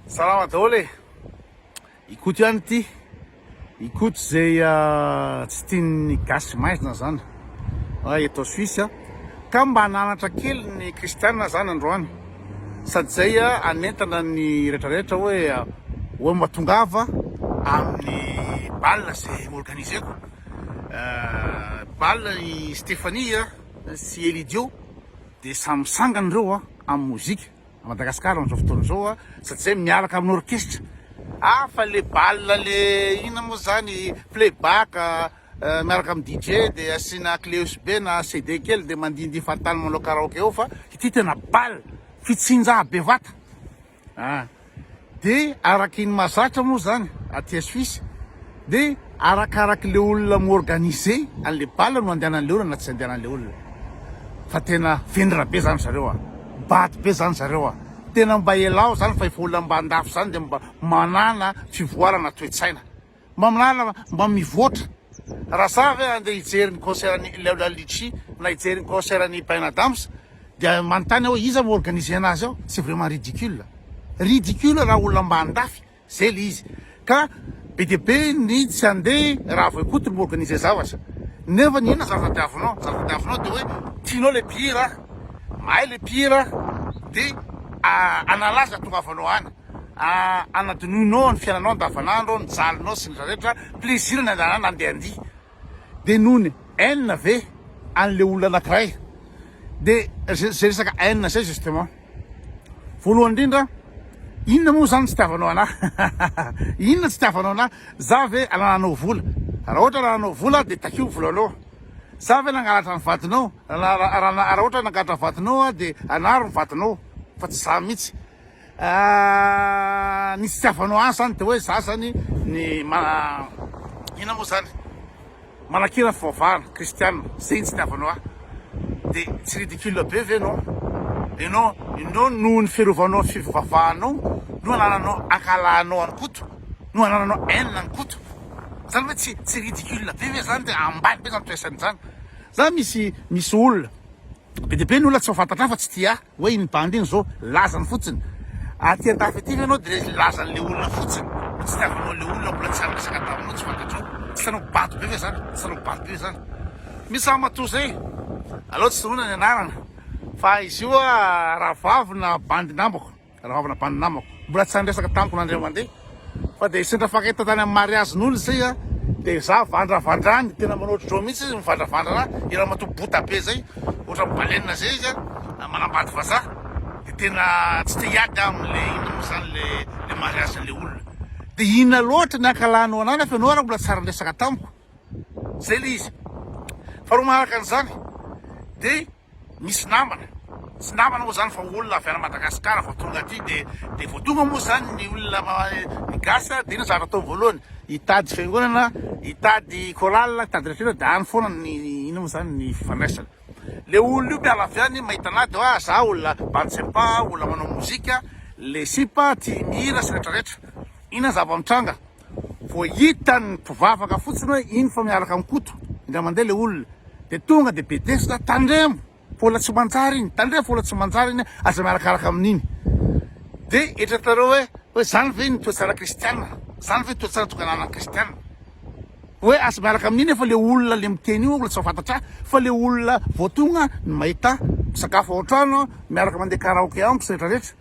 Salama daholo e! I Koto ihany ity. I Koto izay tsy tian'ny gasy maizina zany eto Suisse ka mba hananatra kely ny kristiana zany androany. Sady izay hanentana ny rehetrarehetra hoe hoe mba tongava amin'ny bal izay mi-organiser-ko. Bal i Stéphanie sy Elidio dia samy misangana ireo amin'ny mozika. A Madagascar amin'izao fotoana izao a, sady zay miaraka amin'ny orchestre. Hafa le bal le inona moa zany playback miaraka amin'ny DJ de asiana clé USB na CD kely de mandihindihy fahatany manao karaoke eo fa ity tena bal fitsinjaha bevata. Ah. De araky ny mahazatra moa zany aty Suisse de arakaraky le olona mi-organiser an'le bal no andehanan'le olona na tsy andehanan'le olona. Fa tena vendra be zany zareo a! Bado be zany zareo a! Tena mba elao zany fa efa olona mba andafy zany de mba manana fivoarana toe-tsaina. Mba milalana mba mivoatra. Raha za ve andeha hijery ny concert an'i Lionel Richie na hijery ny concert an'i Bryan Adams dia manontany aho hoe iza mi-organiser anazy ao? C'est vraiment ridicule. Ridicule raha olona mba andafy. Zay le izy. Ka be dia be ny tsy andeha raha vao i Koto no mi-organiser zavatra. Nefa ny inona zavatra tadiavinao? Zavatra tadiavinao dia hoe tianao le mpihira, mahay le mpihira dia hanalaza hatongavanao any. Anadinoinao ny fiainanao andavanandro, ny jalinao sy ny rehetra, plaisir ny andehanana andehandia. Dia noho ny haine ve an'le olona anakiray? Dia zay resaka haine zay justement. Voalohany indrindra, inona moa zany tsy itiavanao anah? Inona tsy itiavanao anah? Za ve anananao vola? Raha ohatra anananao vola dia takio ny volanao. Za ve nangalatra ny vadinao? Raha ohatra nangalatra ny vadinao dia anaro ny vadinao fa tsy za mihitsy. Ny tsy itiavanao ahy zany de hoe za zany ny ma inona moa zany manakira ny fivavahana kristiana zay ny tsy itiavanao ahy de tsy ridicule be ve enao enao enao noho ny fiarovanao ny fivavahanao no anananao ankahalanao an'i Koto no anananao haine an'i Koto zany hoe tsy tsy ridicule be ve zany de ambany be zany toesaina zany za misy misy olona be dia be ny olona tsy mahafantatra ahy fa tsy tia ahy Hoe iny bandy iny zao lazany fotsiny. Aty andafy aty ve ianao de le lazan'le olona fotsiny no tsy tiavanao le olona mbola tsy ary niresaka taminao tsy fantatrao. Tsy hitanao bado be ve zany? Tsy hitanao bado be ve zany? Misy ramatoa zay, aleo tsy tononina ny anarana fa izy io rahavavy na bandy namako. Rahavana bandy namako. Mbola tsy niresaka tamiko na indray mandeha. Fa dia sendra fakahita tany amin'ny mariage n'olona izay a. Dia za vandravandrany, tena manao ohatr'izao mihitsy izy mivandravandra anahy. I ramatoa bota be zay, ohatran'ny baleine zay izy a, manambady vazaha. Dia tena tsy te hiady aho amin'le inona moa zany le le mariage an'le olona. Dia inona loatra ny ankalanao anahy nefa ianao ary mbola tsy ary niresaka tamiko. Zay le izy. Faharoa manaraka an'izany dia Misy namana, tsy namana moa zany fa olona avy any Madagascar vao tonga aty de de vao tonga moa zany ny olona ny gasy de inona zavatra ataony voalohany? Hitady fiangonana, hitady chorale, hitady retraite de any foana ny inona moa zany ny fifandraisana. Le olona io miala avy any mahita anah de hoe ah za olona bandy sympa, olona manao mozika, le sipa tia mihira sy retraretra. Inona zava-mitranga? Vao hitan'ny mpivavaka fotsiny hoe iny fa miaraka amin'i Koto indray mandeha le olona de tonga de bedesina, tandremo fa olona tsy manjary iny, tandremo fa olona tsy manjary iny, aza miarakaraka amin'iny. De eritreretinareo hoe hoe zany ve ny toe-tsaina kristiana? Zany ve ny toe-tsaina tokony hananan'ny kristiana? Hoe aza miaraka amin'iny nefa le olona le miteny io mbola tsy mahafantatra ahy fa le olona vao tonga no mahita misakafo ao an-trano, miaraka mandeha karaoke amiko sy retraretra.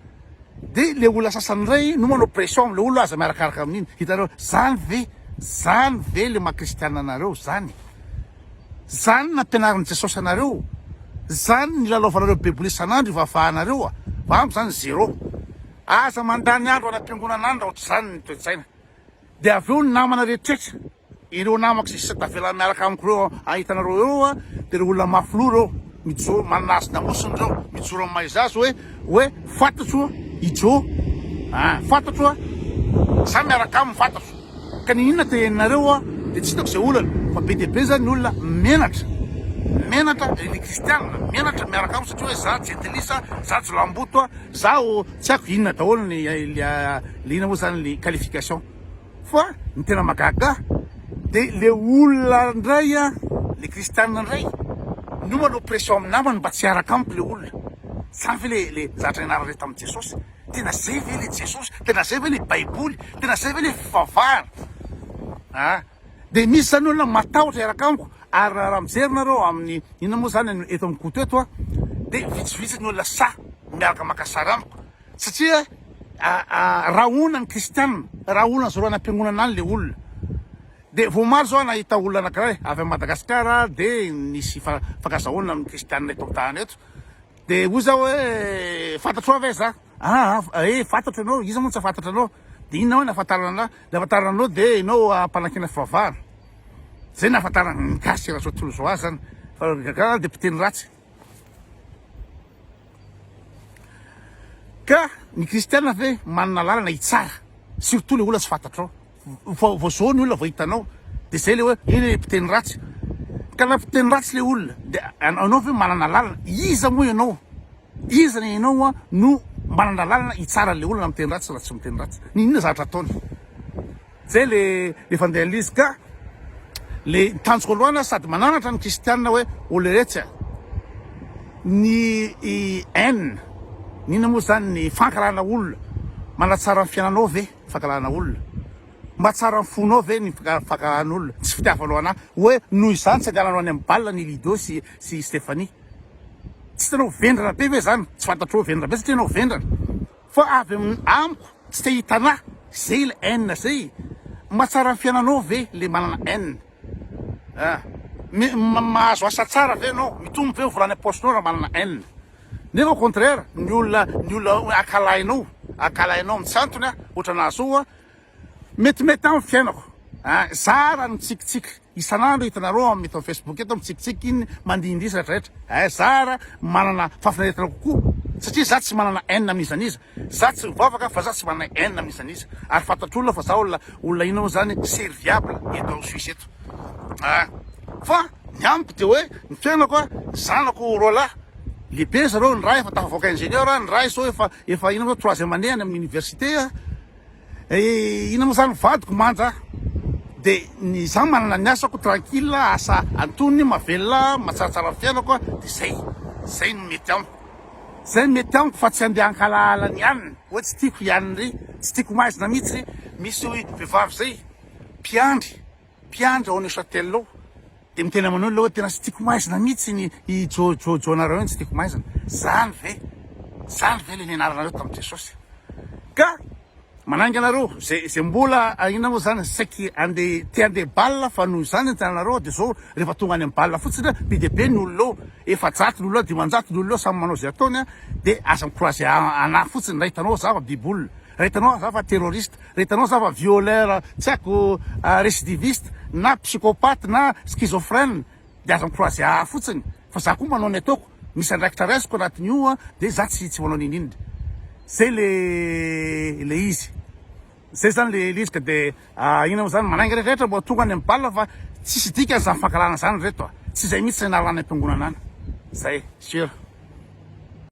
De le olona sasany ndray no manao pression amle olona aza miarakaraka amin'iny, hitanareo zany ve zany ve le maha kristiana anareo zany? Zany nampianarin'i Jesosy anareo? Zany nilalaovanareo baiboly isan'andro ivavahanareo a? Fa amiko zany zero. Aza mandany andro any am-piangonana any raha ohatr'izany ny toe-tsaina. De avy eo ny namana rehetrretra. Ireo namako izay sisa tavela miaraka amiko ireo ahitanareo eo a, dia ireo olona mafy loha ireo, mijoro manana hazo lamosina ireo, mijoro amin'ny maha izy azy hoe hoe fantatro i Joe ah, fantatro a, za miaraka aminy fantatro, ka ny inona teneninareo a, dia tsy hitako izay olana, fa be dia be zany ny olona menatra, menatra ry kristiana, menatra miaraka amiko satria hoe za jentilisa, za jiolahimboto a, zaho tsy haiko inona daholo ny le inona moa zany le qualification. Fa ny tena mahagaga ahy de le olona ndray an, le kristianina ndray no manao pression amin'ny namany mba tsy hiaraka amiko le olona. Zany ve le le zavatra nianaranay tamin'i Jesosy? Tena zay ve le Jesosy? Tena zay ve le baiboly? Tena zay ve le fivavahana? Ah, de misy zany olona matahotra hiaraka amiko ary raha mijery nareo amin'ny inona moa zany eto amin'ny Koto eto a, de vitsivitsy ny olona sahy miaraka maka sary amiko satria rahona ny kristianina, rahona zareo any am-piangonana any le olona. De vao omaly zao aho nahita olona anakiray avy any Madagasikara de nisy fankazahoana amin'ny kristianina eto an-tany eto. De hoy zaho hoe fantatrao ve za? Aa eh fantatro ianao, iza moa tsy hahafantatra anao? De inona hoe nahafantarana anah? Ny ahafantarana anao de ianao mpanakiana fivavahana. Zay no ahafantarana ny gasy eran'izao tontolo izao azy zany. Fa gaga de mpiteny ratsy. Ka ny kristiana ve manana lalana hitsara? Surtout le olona tsy fantatrao. Vao vao zao ny olona vao hitanao de zay le hoe iny le mpiteny ratsy. Ka na mpiteny ratsy le olona de anao ve manana lalana? Iza moa ianao? Iza ny ianao no manana lalana hitsara le olona miteny ratsy na tsy miteny ratsy? N'inona zavatra ataony? Zay le le fandehan'le izy ka le tanjoko androany sady mananatra ny kristianina hoe oleretsy a! Ny haine, ny inona moa zany ny fankahalana olona manatsara ny fiainanao ve? Fankahalana olona. Mba tsara ny fonao ve ny fankahalana olona? Tsy fitiavanao anah hoe noho izany tsy andehananao any amin'ny bal ny Lido sy sy Stephanie. Tsy hitanao vendrana be ve zany? Tsy fantatrao vendrana be satria ianao vendrana. Fa avy amin'ny amiko tsy te hita anah zay ilay haine zay. Mba tsara ny fiainanao ve le manana haine? Ah. Mahazo asa tsara ve ianao? Mitombo ve ny vola any am-paosinao raha manana haine? Nefa au contraire ny olona ny olona ankalainao ankalainao amin'ny tsy antony a, ohatranà zao a, metimety aminy fiainako a, za raha mitsikitsiky isan'andro hitanareo amin'ny eto amin'ny facebook eto mitsikitsiky iny mandihindihy sy rehetra rehetra eh, za raha manana fahafinaretana kokoa satria za tsy manana haine amin'iza n'iza, za tsy mivavaka fa za tsy manana haine amin'iza n'iza ary fantatr'olona fa za olona olona inona moa zany serviable eto Suisse eto a, fa ny amiko de hoe ny fiainako a, zanako roalahy Lehibe zareo, ny ray efa tafavoaka ingénieur, ny ray zao efa efa inona moa troisième année any amin'ny université a, inona moa zany vadiko manja de ny za manana ny asako tranquille asa antonony mahavelona mahatsaratsara ny fiainako a de zay, zay no mety amiko, zay no mety amiko fa tsy andeha hankalahala ny anona hoe tsy tiako i anona ry, tsy tiako maizina mihitsy ry, misy vehivavy zay mpiandry, mpiandry ao Neuchâtel ao. Dia miteny aman'olona hoe tena tsy tiako maizina mihitsy ny i Jo Jo Jo nareo iny tsy tiako maizina. Zany ve? Zany ve le nianaranareo tamin'i Jesosy? Ka manainga anareo zay zay mbola inona moa zany saiky andeha te andeha bal fa noho izany ny tenanareo dia zao rehefa tonga any amin'ny bal fotsiny be dia be ny olona eo, 400 ny olona eo, 500 ny olona eo samy manao zay ataony dia aza mi-croiser anah fotsiny raha hitanao za fa biby olona. Raha hitanao za fa terroriste, raha hitanao za fa violeur tsy haiko recidiviste na psychopathe na schizophrène dia aza mi-croiser ahy fotsiny fa za koa manao ny ataoko, misy andraikitra raisiko anatin'io dia za tsy tsy manao n'inon'inona. Zay le le izy. Zay zany le izy ka dia inona moa zany manainga rehetra mba ho tonga any amin'ny bal fa tsisy dikany zany fankahalana zany ry reto a! Tsy zay mihitsy ny anarana any am-piangonana any. Zay, sûr.